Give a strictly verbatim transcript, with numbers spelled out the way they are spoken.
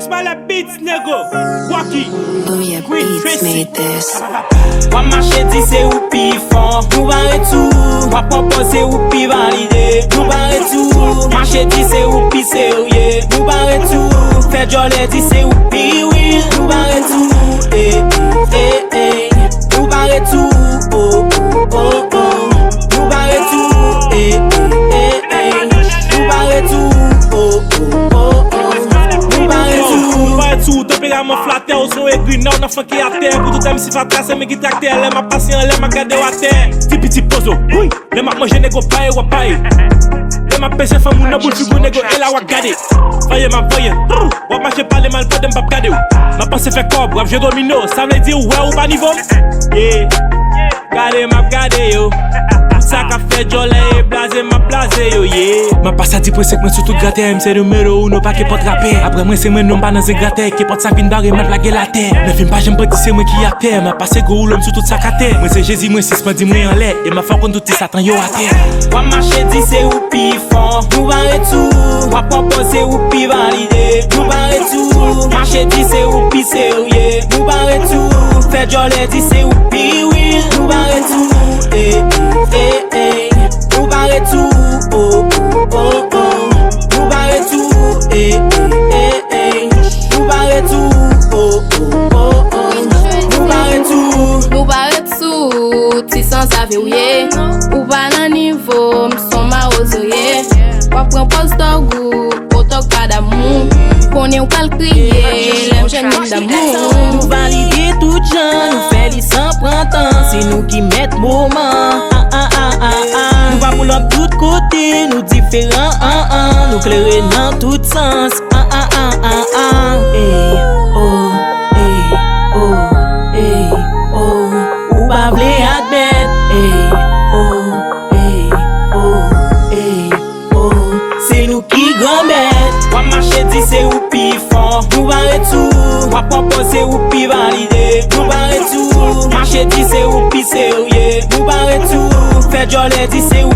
Smile Beats, nigga. Wacky. Booyah Green Beats Tracy. Made this. W ap mache di se ou pi fò, nou bare tou. W ap pran pòz se ou pi valide, nou bare tou. Mache di se ou pi serye, nou bare tou. Fè djòlè di se ou pi real, nou bare tou. Ey, ey, ey, nou bare tou. Oh, oh, oh, oh. Nou bare tou. Ey, ey, ey, ey, nou bare tou. Oh, oh, oh, oh. Nou bare tou. Nou bare tou, tanperaman flatè, ou son egri, nan ou nan flanke atè. Pou tout M C fatra, se men ki traktè. Lè m ap pase anlè, m ap gade w atè. Ti piti pozo, wi. Lè m ap manje, nego paye, w ap paye. Lè m ap peze fanm ou nan boul figi w, nego, e la w ap gade. Vanyen m ap vanyen, w ap mache pale mal pandan m p ap gade w. M ap panse fè kòb, w ap jwe domino, sa vle di ou wè ou pa nivo m. Yeah. Gade m ap gade yo. Pou sa k ap fè djòlè e blaze m ap blaze yo, yeah. M ap pase a di pwen senk mwen sou tout gratè, m se nimewo uno pa kenpòt rapè. Apre mwen se mwen non m pa nan zen gratè, kenpòt sa vin bare m ap lage l atè. Nan fim pa janm pati se mwen ki aktè, m ap pase gwo woulo m sou tout sa k atè. Mwen se Jezi, mwen sispann di mwen anlè, e m ap fè w konn tout ti satan yo atè. W ap mache di se ou pi fò, nou bare tou. W ap pran pòz se ou pi valide, nou bare tou. Mache di se ou pi serye, nou bare tou. Fè djòlè di se ou pi real, nou bare tou. Ey, ey, ey, nou bare tou. Oh, oh, oh, oh. Nou bare tou. Ey, ey, ey, ey, nou bare tou. Oh, oh, oh, oh. Nou bare tou. Nou bare tou, ti san save ou ye. Ou pa nan nivo m, son mawozo ye. W ap pran pòz tòg ou, o tòg pa damou. Konnen w pral kriye, lè m jwenn moun damou. Nou valide tout jan, nou fè li san pran tan. Se nou ki mèt moman. Ah, ah, ah, ah, ah. Nou pa pou lòt tout kote, nou diferan, ah, ah. Nou klere nan tout sans. Ah, ah, ah, ah, ah. Ey, oh, ey, oh, ey, oh. Ou pa vle admèt. Ey, oh, ey, oh, ey, oh. Se nou ki granmèt. W ap mache di se ou pi fò, nou bare tou. W ap pran pòz se ou pi valide, nou bare tou. Mache di se ou pi serye, nou bare tou. Fè djòlè di se ou